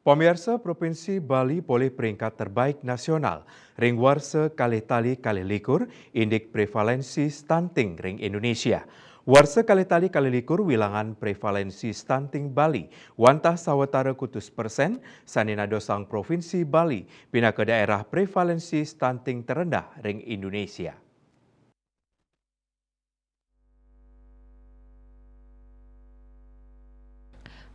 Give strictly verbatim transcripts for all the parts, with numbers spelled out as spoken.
Pamiarsa, Provinsi Bali polih peringkat terbaik nasional ring warsa kalih tali kalih likur indik prevalensi stunting ring Indonesia. Warsa kalih tali kalih likur wilangan prevalensi stunting Bali wantah sawatara kutus persen, sane nadosang Provinsi Bali pinaka daerah prevalensi stunting terendah ring Indonesia.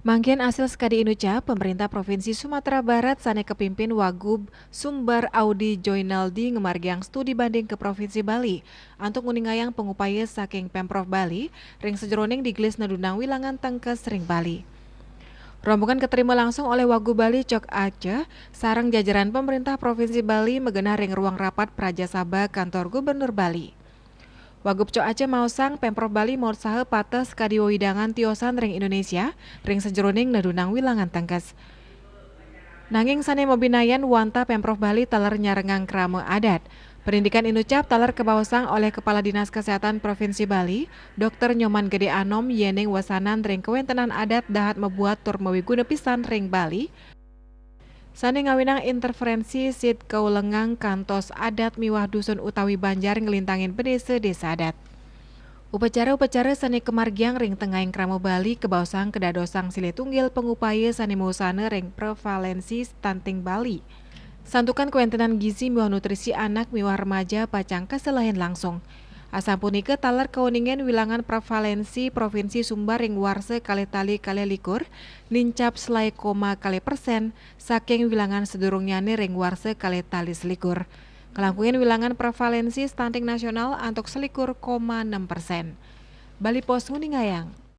Mangkin asil sakadi inucap, Pemerintah Provinsi Sumatera Barat sane kapimpin Wagub Sumbar Audi Joinaldi ngamargiang studi banding ka Provinsi Bali antuk nguningayang pangupaya saking Pemprov Bali ring sajeroning digelis nedunang wilangan tangkes ring Bali. Rombongan katrima langsung olih Wagub Bali Cok Aca sareng jajaran Pemerintah Provinsi Bali magenah ring ruang rapat Praja Sabha Kantor Gubernur Bali. Wagub Cok Aca maosang Pemprov Bali mautsaha pateh sakadi wewidangan tiosan ring Indonesia ring sajeroning nedunang wilangan tangkes. Nanging sane mabinayan wantah Pemprov Bali taler nyarengang krama adat. Parindikan inucap taler kabaosang olih Kepala Dinas Kesehatan Provinsi Bali, Dokter Nyoman Gede Anom, yening wesanan ring kawentenan adat dahat mabuat tur mawiguna pisan ring Bali, sane ngawinang interferensi sid kaulengang kantos adat miwah dusun utawi banjar nglintangin bendesa desa adat. Upacara-upacara sane kamargiang ring tengahing krama Bali kabaosang kadadosang silih tunggil pangupaya sane mausana ring prevalensi stunting Bali. Santukan kawentenan gizi miwah nutrisi anak miwah remaja pacang kaselehin langsung. Asapunika taler kauningin wilangan prevalensi Provinsi Sumbar ring warsa kalih tali kalih likur nincap selae koma kalih persen saking wilangan sadurungnyane ring warsa kalih tali selikur. Kalangkungin wilangan prevalensi stunting nasional antuk selikur koma enam persen. Bali Post nguningayang.